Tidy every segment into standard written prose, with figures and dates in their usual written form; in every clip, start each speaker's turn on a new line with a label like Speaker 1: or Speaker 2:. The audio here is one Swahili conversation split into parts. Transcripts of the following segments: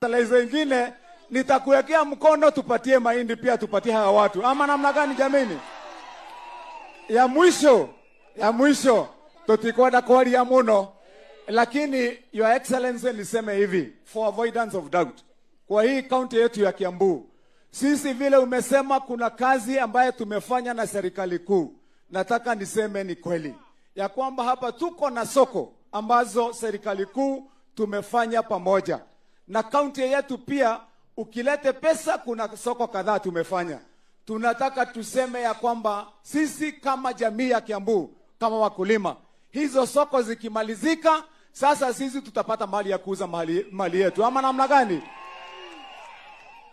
Speaker 1: Fertilizer ingine nitakuwekea mkono, tupatie mahindi pia, tupatie hawa watu, ama namna gani jameni? Ya mwisho tutikwenda kwaria muno, lakini Your Excellency, niseme hivi for avoidance of doubt, kwa hii kaunti yetu ya Kiambu, sisi vile umesema kuna kazi ambayo tumefanya na serikali kuu, nataka niseme ni kweli ya kwamba hapa tuko na soko ambazo serikali kuu tumefanya pamoja na kaunti yetu pia. Ukilete pesa, kuna soko kadhaa tumefanya. Tunataka tuseme ya kwamba sisi kama jamii ya Kiambu, kama wakulima, hizo soko zikimalizika, sasa sisi tutapata mali ya kuuza mali yetu, ama namna gani?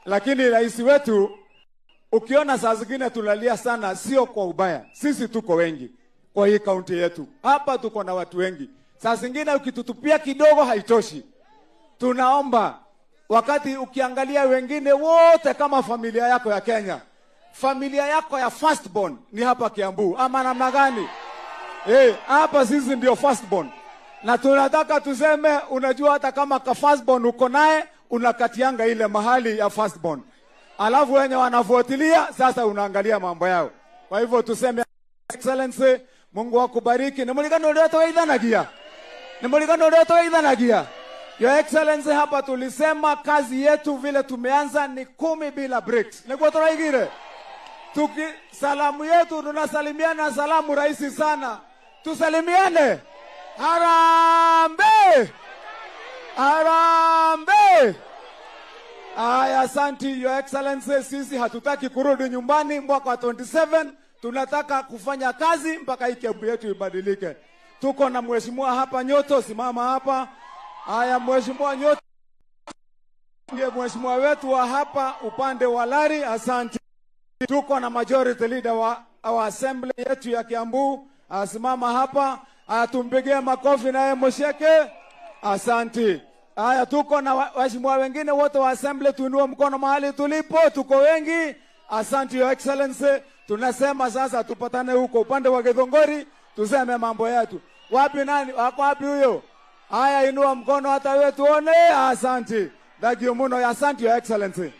Speaker 1: Lakini rais wetu, ukiona saa zingine tunalia sana, sio kwa ubaya, sisi tuko wengi kwa hii kaunti yetu hapa, tuko na watu wengi. Saa zingine ukitutupia kidogo haitoshi. Tunaomba wakati ukiangalia wengine wote kama familia yako ya Kenya, familia yako ya firstborn ni hapa Kiambu, ama namna gani? Hapa sisi ndio firstborn, na tunataka tuseme, unajua hata kama ka firstborn uko naye unakatianga ile mahali ya firstborn, alafu wenye wanafuatilia sasa unaangalia mambo yao. Kwa hivyo tuseme, Excellency, Mungu akubariki. Ni muligano uria twaithanagia, ni muligano uria twaithanagia. Your Excellency, hapa tulisema kazi yetu vile tumeanza ni 10 bila breaks. Nikuwa turaigire. Tuki salamu yetu tunasalimiana salamu rahisi sana. Tusalimiane. Harambee! Harambee! Aya, asanti Your Excellency, sisi hatutaki kurudi nyumbani mwaka wa 27, tunataka kufanya kazi mpaka hii Kiambu yetu ibadilike. Tuko na mheshimiwa hapa Nyoto, simama hapa. Aya, mheshimiwa Nyoto ndiye mheshimiwa wetu wa hapa upande wa Lari, asante. Tuko na majority leader wa our assembly yetu ya Kiambu, asimama hapa. Aya, tumpigie makofi naye Musheke. Asante. Aya, tuko na waheshimiwa wengine wote wa assembly, tuinue mkono mahali tulipo, tuko wengi. Asante Your Excellency. Tunasema sasa tupatane huko upande wa Githunguri, tuseme mambo yetu. Wapi nani? Wako wapi huyo? Aya, inua mkono hata wewe tuone. Asante. Thank you muno. Asante Your Excellency.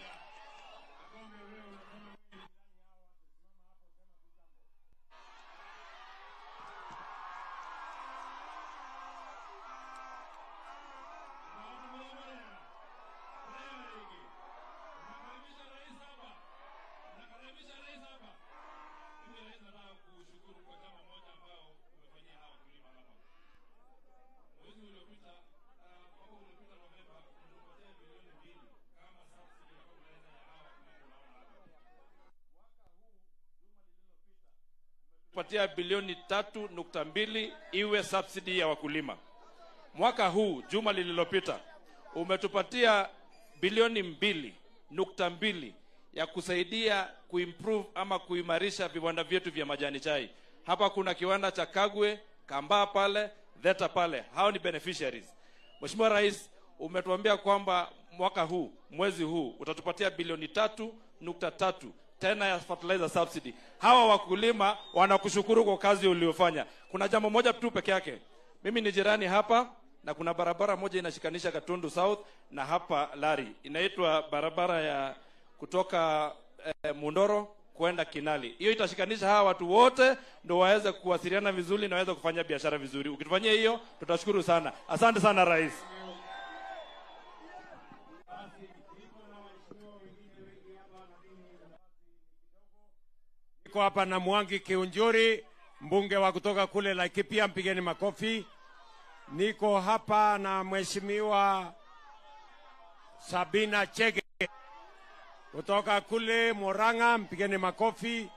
Speaker 2: Patia bilioni 3.2 iwe subsidy ya wakulima. Mwaka huu juma lililopita umetupatia bilioni 2.2 ya kusaidia kuimprove ama kuimarisha viwanda vyetu vya majani chai. Hapa kuna kiwanda cha Kagwe, Kambaa pale, Theta pale. Hao ni beneficiaries. Mheshimiwa Rais, umetuambia kwamba mwaka huu, mwezi huu utatupatia bilioni 3.3 tena ya fertilizer subsidy. Hawa wakulima wanakushukuru kwa kazi uliofanya. Kuna jambo moja tu peke yake. Mimi ni jirani hapa na kuna barabara moja inashikanisha Gatundu South na hapa Lari. Inaitwa barabara ya kutoka Mundoro kwenda Kinali. Hiyo itashikanisha hawa watu wote ndio waweze kuwasiliana vizuri na waweze kufanya biashara vizuri. Ukitufanyia hiyo tutashukuru sana. Asante sana Rais.
Speaker 3: Niko hapa na Mwangi Kiunjuri, mbunge wa kutoka kule Laikipia, mpigeni makofi. Niko hapa na Mheshimiwa Sabina Chege kutoka kule Murang'a, mpigeni makofi.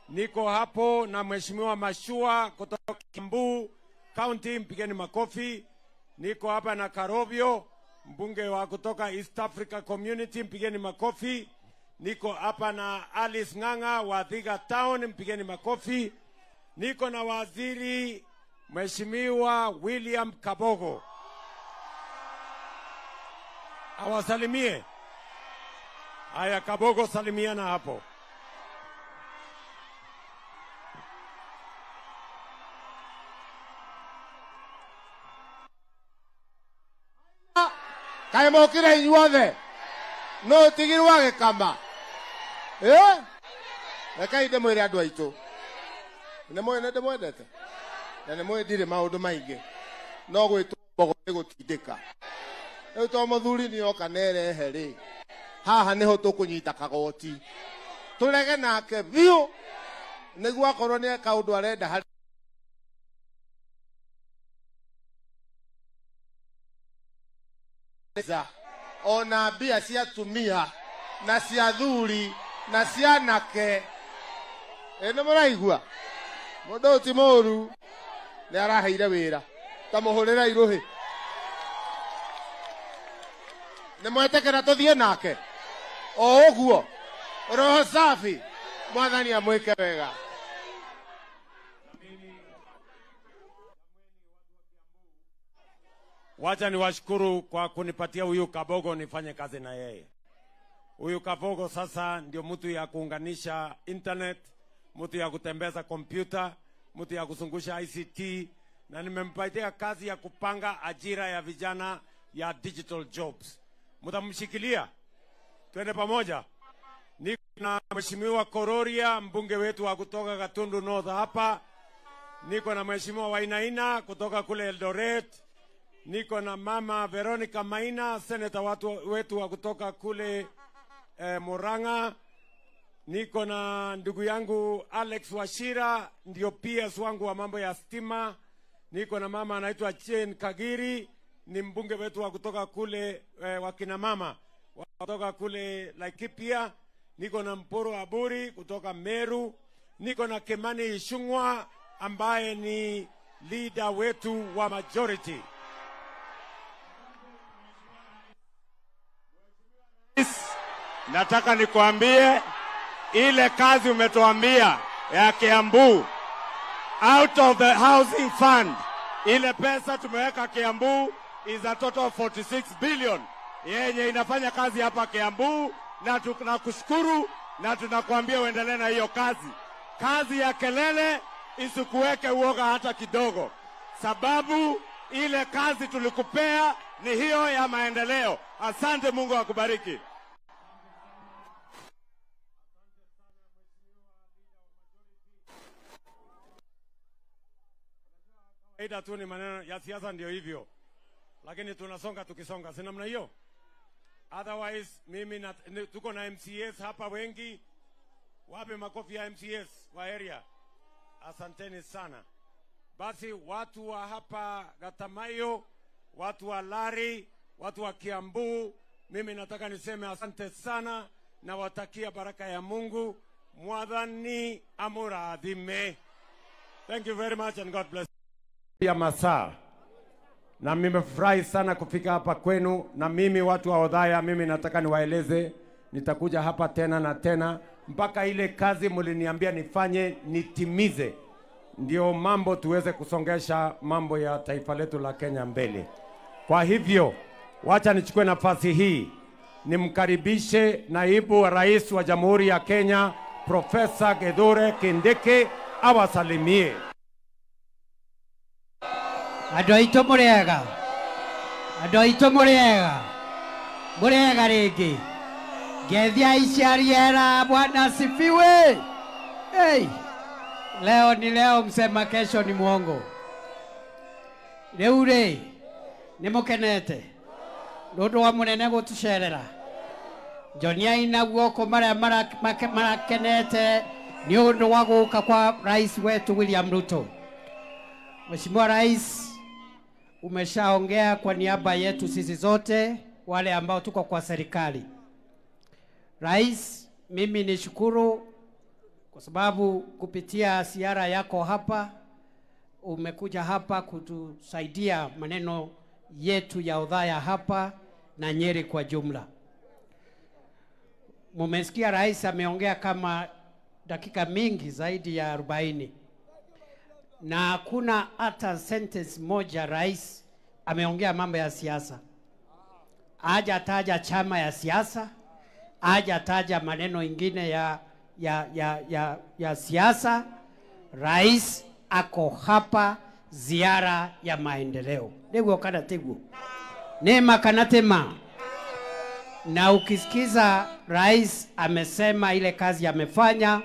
Speaker 3: Niko hapo na Mheshimiwa Mashua kutoka Kiambu County, mpigeni makofi. Niko hapa na Karobio, mbunge wa kutoka East Africa Community, mpigeni makofi. Niko hapa na Alice Ng'ang'a wa Thika Town, mpigeni makofi. Niko na waziri Mheshimiwa William Kabogo, awasalimie. Haya, Kabogo, salimiana hapo.
Speaker 4: Kaĩ mokire inyuothe? No ũtigirwo agĩkama. Rekei ndĩmwĩre andũ aitũ. Nĩ mũĩ nĩ ndĩmwendete. Na nĩ mũĩ ndirĩ maũndũ maingĩ. No gwĩtwo mbogo nĩ gũtindĩka. Rĩu to mũthuri nĩ oka na erehe rĩ. Haha nĩho tũkũnyita kagoti. Tũrege nake biũ. Nĩguo akorwo nĩ kaũndũ arenda harĩ ona mbia cia atumia na cia thuri na cia anake. Nĩ mũraigua? Mũndũ ũyũ ti mũũru, nĩ araheire wĩra. Ta mũhũrĩre irũhĩ. Nĩ mwetĩkĩra tũthiĩ nake? O ũguo. Roho safi. Mwathani amwĩke wega.
Speaker 3: Wacha niwashukuru kwa kunipatia huyu Kabogo nifanye kazi na yeye. Huyu Kabogo sasa ndio mtu ya kuunganisha internet, mtu ya kutembeza kompyuta, mtu ya kuzungusha ICT, na nimempatia kazi ya kupanga ajira ya vijana ya digital jobs. Mtamshikilia? Twende pamoja. Niko na Mheshimiwa Kororia, mbunge wetu wa kutoka Gatundu North hapa. Niko na Mheshimiwa Wainaina kutoka kule Eldoret. Niko na Mama Veronica Maina, seneta wetu wa kutoka kule Murang'a. Niko na ndugu yangu Alex Wachira, ndio PS wangu wa mambo ya stima. Niko na mama anaitwa Jane Kagiri, ni mbunge wetu wa kutoka kule wakina mama wa kutoka kule Laikipia. Niko na Mporo Aburi kutoka Meru. Niko na Kimani Ichung'wa ambaye ni leader wetu wa majority.
Speaker 1: Nataka nikuambie ile kazi umetuambia ya Kiambu, out of the housing fund, ile pesa tumeweka Kiambu is a total of 46 billion yenye inafanya kazi hapa Kiambu, na tunakushukuru na tunakuambia uendelee na hiyo kazi. Kazi ya kelele isikuweke uoga hata kidogo, sababu ile kazi tulikupea ni hiyo ya maendeleo. Asante, Mungu akubariki.
Speaker 3: Ida tu ni maneno ya siasa ndio hivyo. Lakini tunasonga tukisonga, si namna hiyo? Otherwise mimi tuko na MCS hapa wengi. Wape makofi ya MCS wa area. Asanteni sana. Basi watu wa hapa Gatamayo, watu wa Lari, watu wa Kiambu, mimi nataka niseme asante sana na watakia baraka ya Mungu. Mwathani amurathime. Thank you very much and God bless. Ya masaa. Na nimefurahi sana kufika hapa kwenu, na mimi watu wa Othaya, mimi nataka niwaeleze nitakuja hapa tena na tena mpaka ile kazi mliniambia nifanye nitimize, ndio mambo tuweze kusongesha mambo ya taifa letu la Kenya mbele. Kwa hivyo wacha nichukue nafasi hii nimkaribishe naibu wa rais wa Jamhuri ya Kenya Profesa Kithure Kindiki awasalimie.
Speaker 5: Andũ aitũ mũrĩega, andũ aitũ mũrĩega, mũrĩega rĩngĩ. Ngethia iciariera, Bwana asifiwe. Hey, leo ni leo, msema kesho ni mwongo. Rĩu rĩ, nĩ mũkenete nĩ ũndũ wa mũnene gũtũcerera. Njoniai na guoko marĩa marakenete nĩ ũndũ wa gũka kwa rais wetu William Ruto. Mheshimiwa Rais, umeshaongea kwa niaba yetu sisi zote wale ambao tuko kwa serikali. Rais, mimi nishukuru kwa sababu kupitia ziara yako hapa umekuja hapa kutusaidia maneno yetu ya Othaya hapa na Nyeri kwa jumla. Mumesikia rais ameongea kama dakika mingi zaidi ya 40. Na hakuna hata sentence moja rais ameongea mambo ya siasa. Haja taja chama ya siasa, haja taja maneno ingine ya siasa. Rais ako hapa ziara ya maendeleo. Niguo kana tiguo. Nema kana tema. Na ukisikiza rais amesema ile kazi amefanya,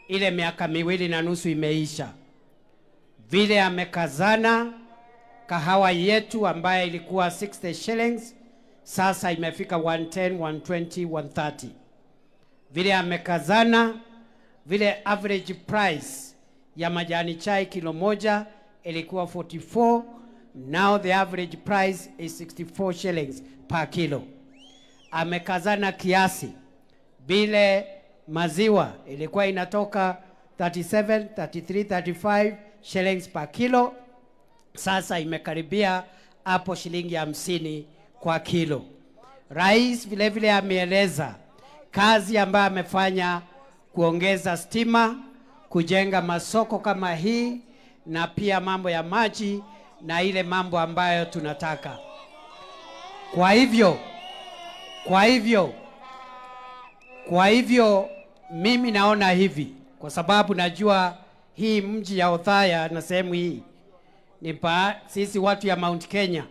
Speaker 5: ile miaka 2.5 imeisha. Vile amekazana, kahawa yetu ambaye ilikuwa 60 shillings, sasa imefika 110, 120, 130. Vile amekazana, vile average price ya majani chai kilo moja ilikuwa 44, now the average price is 64 shillings per kilo. Amekazana kiasi, vile maziwa ilikuwa inatoka 37, 33, 35 shillings per kilo, sasa imekaribia hapo shilingi 50 kwa kilo. Rais vile vile ameeleza kazi ambayo amefanya kuongeza stima, kujenga masoko kama hii, na pia mambo ya maji na ile mambo ambayo tunataka. Kwa hivyo mimi naona hivi, kwa sababu najua hii mji ya Othaya na sehemu hii ni sisi watu ya Mount Kenya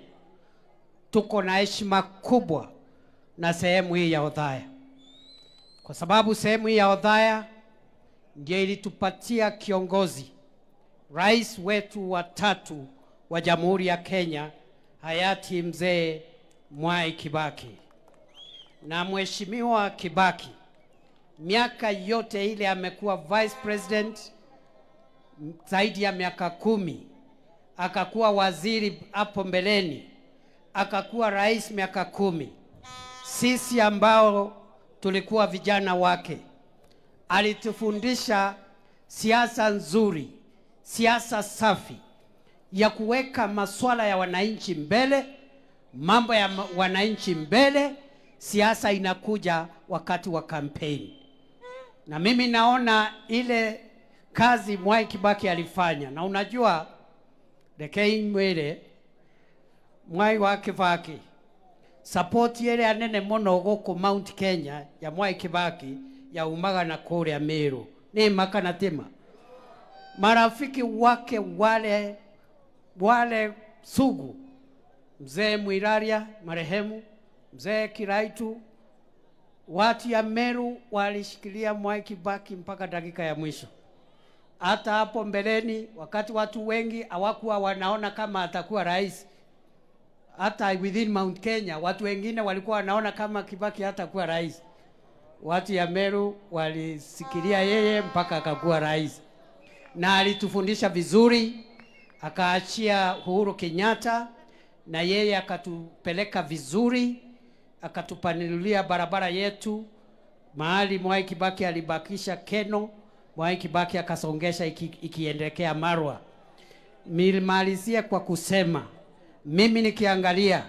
Speaker 5: tuko na heshima kubwa na sehemu hii ya Othaya, kwa sababu sehemu hii ya Othaya ndiyo ilitupatia kiongozi, rais wetu wa tatu wa Jamhuri ya Kenya, hayati Mzee Mwai Kibaki. Na Mheshimiwa Kibaki miaka yote ile amekuwa vice president zaidi ya miaka 10, akakuwa waziri hapo mbeleni, akakuwa rais miaka 10. Sisi ambao tulikuwa vijana wake, alitufundisha siasa nzuri, siasa safi ya kuweka masuala ya wananchi mbele, mambo ya wananchi mbele. Siasa inakuja wakati wa kampeni. Na mimi naona ile kazi Mwai Kibaki alifanya. Na unajua rekei mwere Mwai wa Kibaki support ile anene mono goko Mount Kenya ya Mwai Kibaki ya umaga na kuria Meru ni makana tema. Marafiki wake wale sugu, Mzee Mwiraria marehemu, Mzee Kiraitu, watu ya Meru walishikilia Mwai Kibaki mpaka dakika ya mwisho. Hata hapo mbeleni wakati watu wengi hawakuwa wanaona kama atakuwa rais, hata within Mount Kenya watu wengine walikuwa wanaona kama Kibaki hatakuwa rais, watu ya Meru walisikilia yeye mpaka akakuwa rais. Na alitufundisha vizuri, akaachia Uhuru Kenyatta na yeye akatupeleka vizuri, akatupanulia barabara yetu. Mahali Mwai Kibaki alibakisha Keno, Mwai Kibaki akasongesha ikiendelea Marwa. Nilimalizia kwa kusema, mimi nikiangalia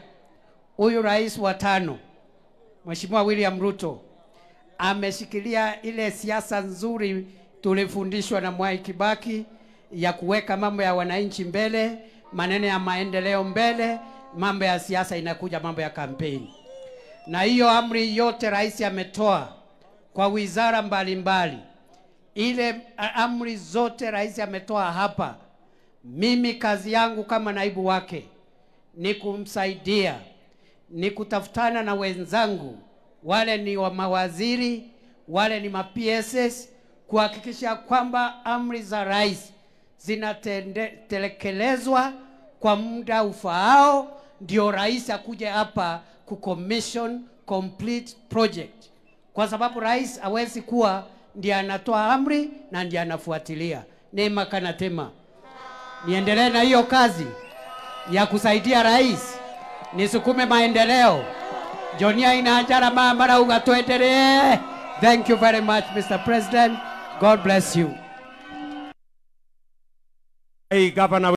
Speaker 5: huyu rais wa 5 Mheshimiwa William Ruto ameshikilia ile siasa nzuri tulifundishwa na Mwai Kibaki ya kuweka mambo ya wananchi mbele, maneno ya maendeleo mbele, mambo ya siasa inakuja mambo ya kampeni. Na hiyo amri yote rais ametoa kwa wizara mbalimbali, ile amri zote rais ametoa hapa, mimi kazi yangu kama naibu wake ni kumsaidia, ni kutafutana na wenzangu, wale ni wa mawaziri, wale ni ma PSS, kuhakikisha kwamba amri za rais zinatelekelezwa kwa muda ufaao, ndio rais akuje hapa kucommission complete project. Kwa sababu rais hawezi kuwa ndiye anatoa amri na ndiye anafuatilia. Neema kana tema. Niendelee na hiyo kazi ya kusaidia rais, nisukume maendeleo. Jonia inajara mama ugatuendelee. Thank you very much, Mr. President. God bless you.
Speaker 3: Hey, Governor.